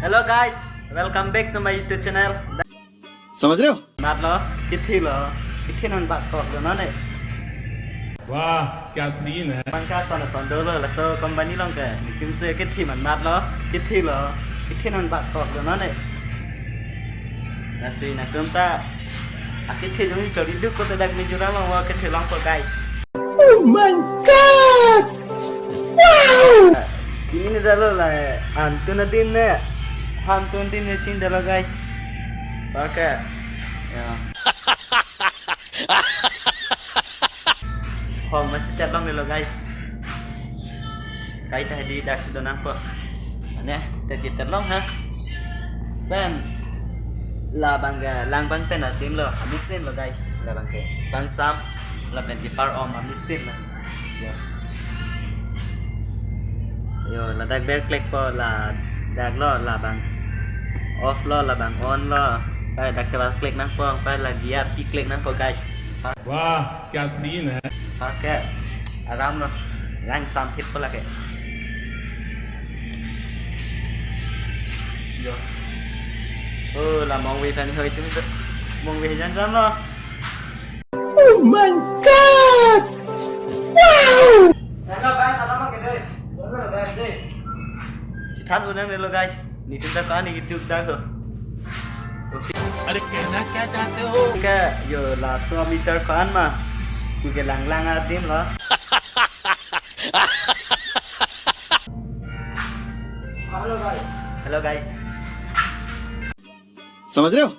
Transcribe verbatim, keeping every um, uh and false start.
Hello guys, welcome back to my YouTube channel. समझ रहे हो? Matlo, kithi lo, kithi non bak kok lo nane. वाह, क्या सीन है। Bangke ason ason dolo laso company along ke, nikim se kithi man matlo, kithi lo, kithi non bak kok lo nane. Lasi nangtum ta, akithi jong chori duk ko te dak Mizoram along kithi longpo guys. Oh my God! Wow! Chini ne dalo la, hantun adim ne, hantun adim ne chini dalo guys. Bangke, ya. Hong masi tet longle lo guys. Kaita hedi dak si donangpo. Ane, tet tet long ha. Pen labang ke lang bang pen adim lo, amesin lo guys. Labang ke bang sam, lapen kipar om amesin lo. Yo. Yo, ladak ber klek po, ladak lo, labang off lo, labang on lo. Pai dak ke bal klek nangpo, pai lagi arpi klek nangpo guys. वाह, क्या सीन है। Bangke aram lo, lang sam hit po lake. Yo. Oh, la mongve pen hoi tum to. Mongve jan jan lo. Oh my God! Wow! Hello guys, alam ke dei. Hello guys, dei. Chithan unang lo guys. Nitum ta ko-an ni duk dak ho. अरे कहना क्या चाहते हो? Ke yo laso meter ko-an ma. Ku ke lang lang adim lo. Hello guys. Hello guys. समझ रहे हो?